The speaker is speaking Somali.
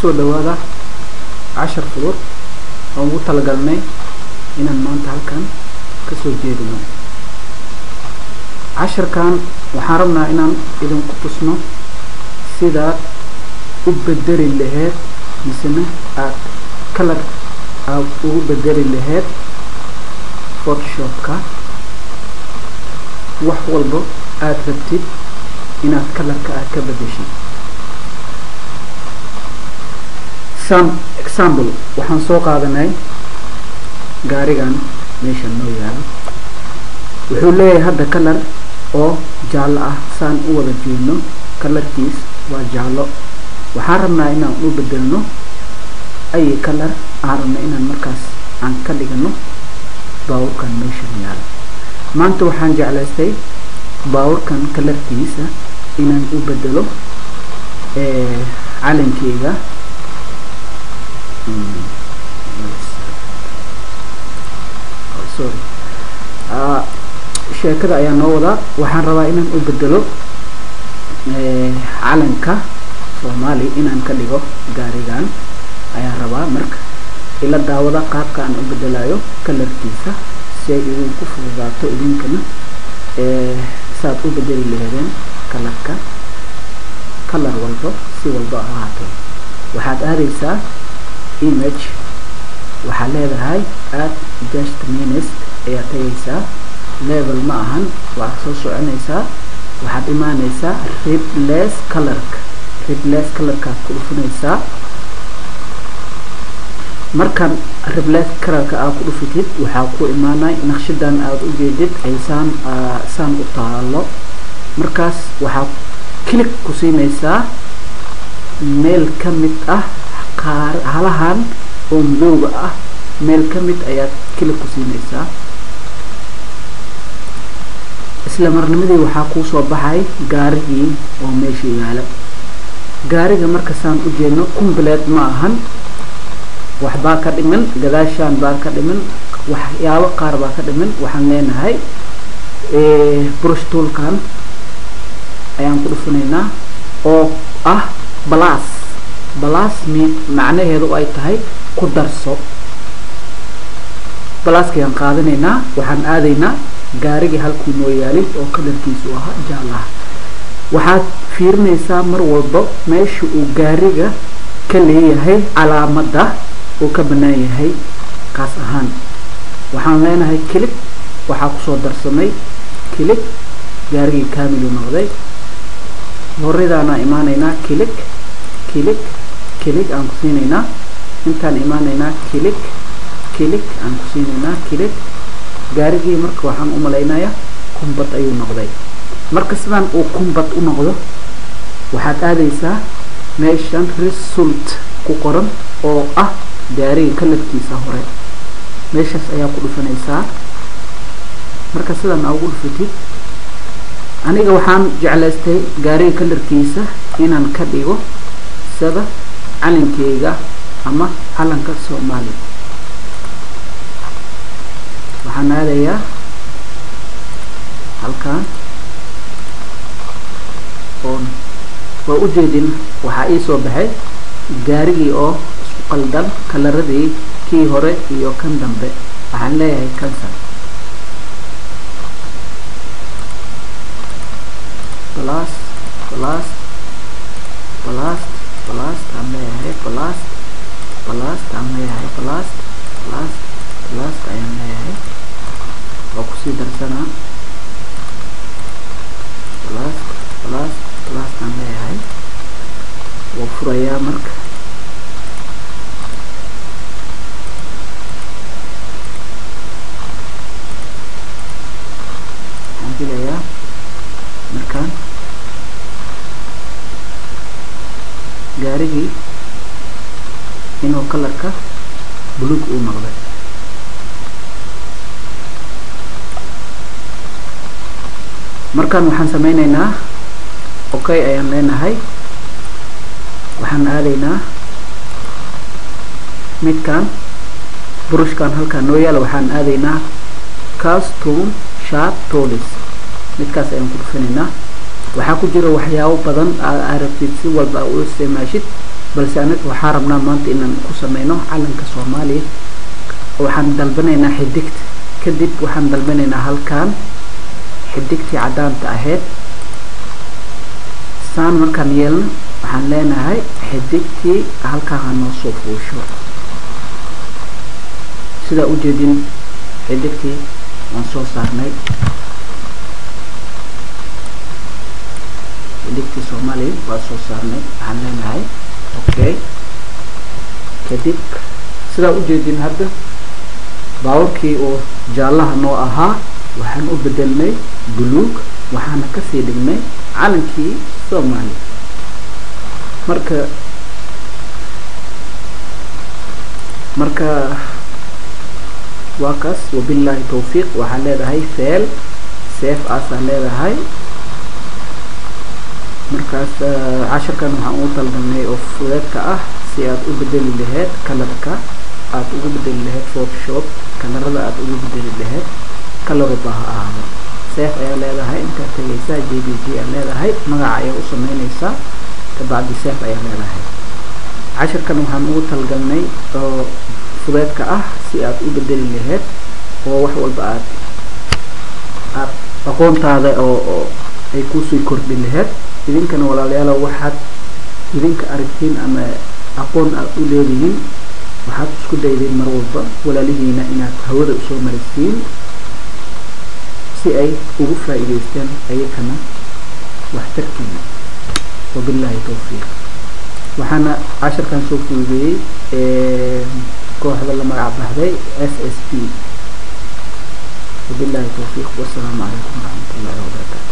Kusoo dhawaada cashar fudud oo ugu talagalnay inaan maanta halkan kasoo jeedino. Casharkan waxaan rabnaa inaan idinku tusno sidaad u bedeli laheyd misena aad color aad ugu bedeli laheyd Photoshopka. Wax walbo aad rabtid inaad colorka aad ka bedeshid. Some example waxaan soo qaadanay gaarigan meesha noo yaalo. Wuxuu leeyahay hadda color oo jaallo ah, saan u wada jeedno colorkiis waa jaallo. Waxaan rabnaa inaan u bedelno ay color aan rabno inaan markaas aan ka dhigano baabuurkan meesha yaalo. Maanta waxaan jeclaystay baabuurkan colorkiisa inaan u bedelo calankeyga. Sorry, sheekada ayaa noo wadaa. Waxaan rabaa inaan u bedelo calanka Soomaali inaan ka dhigo gaarigan ayaan rabaa. Marka ila daawada qaabka aan u bedelayo colorkiisa si ay idinku fududaato idinkana saad u bedeli lahaydeen colorka, color walba si walba ha ahaatee. Waxaad aadaysaa image, waxaad leedahay add just minutes ayaa tagaysaa. Level ma ahan, waxaad soo soconaysaa, waxaad imaanaysaa replace colorka. Replace colorkaad ku dhufanaysaa. Markaan replace colorka aad ku dhufatid waxaa ku imaanay naqshadan aad u jeedid ay saan u taalo. Markaas waxaa click ku siinaysaa meel ka mid ah qaar halahan oo madowga ah, meel ka mid ayaad click ku siinaysaa. Isla marnimadii waxaa kuu soo baxay gaarigii oo meesha yaala. Gaariga marka saan u jeedno complete ma ahan, waxbaa ka dhiman, gadaashaan baa ka dhiman, waxyaabo qaar baa ka dhiman. Waxaan leenahay brush toolkan ayaan ku dhufanaynaa oo ah plus. Plus macnaheedu ay tahay ku darso. Pluskayaan qaadanaynaa, waxaan aadaynaa gaarigii halkuu noo yaalay oo colorkiisu ahaa jaalaha. Waxaad fiirinaysaa mar walba meesha uu gaariga ka leeyahay calaamadda uu ka bannaan yahay kaas ahaan. Waxaan leenahay click, waxaa kusoo darsamay click, gaarigii kaamil uu noqday. Horeydaana imaanaynaa click, click, click aan ku siinaynaa. Intaan imaanaynaa click, click aan ku siinaynaa click. Gaarigii marka waxaan u malaynayaa kumbad ayuu noqday. Marka sidaan uu kumbad u noqdo waxaad aadaysaa meeshan result ku qoran oo ah gaariga colorkiisa hore, meeshaas ayaa ku dhufanaysaa. Marka sidaan aa ugu dhufatid, aniga waxaan jeclaystay gaariga colorkiisa inaan ka dhigo sida calankeyga ama calanka Soomaaliya. Waxaan aadayaa halkan oon waa u jeedin, waxaa ii soo baxay gaarigii oo isku qaldan kalaradii kii hore iyo kan dambe. Waxaan leeyahay cancel, plus, plus, plus, plus aan leeyahay, plus, plus aan leeyahay, plus, plus, plus ayaan leeyahay. Waa kusii darsanaa plus, plus, plus aan leeyahay. Waa furayaa marka. Waxaan filayaa markaan gaarigii inuu colorka buluug uu noqday. Markaan waxaan sameyneynaa okay ayaan leenahay. Waxaan aadaynaa midkan brushkan halkaan noo yaala. Waxaan aadaynaa custom sharp tools, midkaas ayaan ku dhufanaynaa. Waxaa ku jira waxyaabo badan aad rabtid si walba u isticmaashid. Balse anaga waxaa rabnaa maanta inaan ku sameyno calanka Soomaaliya. Waxaan dalbanaynaa xidigta, kadib waxaan dalbanaynaa halkan xidigtii cadaanta ahayd. Saan markaan yeelno waxaan leenahay xidigtii halkaan ha noo soo fuusho. Sidaa ujeedin xidigtii waan soo saarnay, xidigtii Soomaaliya waa soo saarnay. Waxaan leenahay okay. Kadib sidaa ujeedin hadda baawarkii oo jaallaha noo ahaa waxaan u bedelnay buluug, waxaana kasii dhignay calankii Soomaaliya. Marka waa kaas. Wabillahi tawfiiq. Waxaan leedahay file save as-aa leedahay. Markaas casharkan waxaan ugu talgalnay oo fudeedka ah si aad u bedeli lahayd colorka, aad ugu bedeli lahayd Photoshop kalarada, aad ugu bedeli lahayd colorba ha ahaado. Save ayaa leedahay, intaad tegaysaa JPG ayaa leedahay, magaca ayaa u sameynaysaa, kabacdi save ayaa leedahay. Casharkan waxaan ugu talgalnay oo fudeedka ah si aad u bedeli lahayd oo wax walba aad aqoontaada oo ay kusii kordhi lahayd. Idinkana walaalayaalo, waxaad idinka aragtiin ama aqoon aad u leedihiin, waxaad isku daydeen mar walba walaalihiina inaad hawada usoo marisiin si ay ugu faa'iidaystaan ayakana waxtarkiina. Wabillahi tawfiiq. Waxaana casharkan soo fududeeyey kooxda la magac baxday SSP. Wabillahi tawfiiq, wassalaamu calaykum waraxmatullahi wabarakaatu.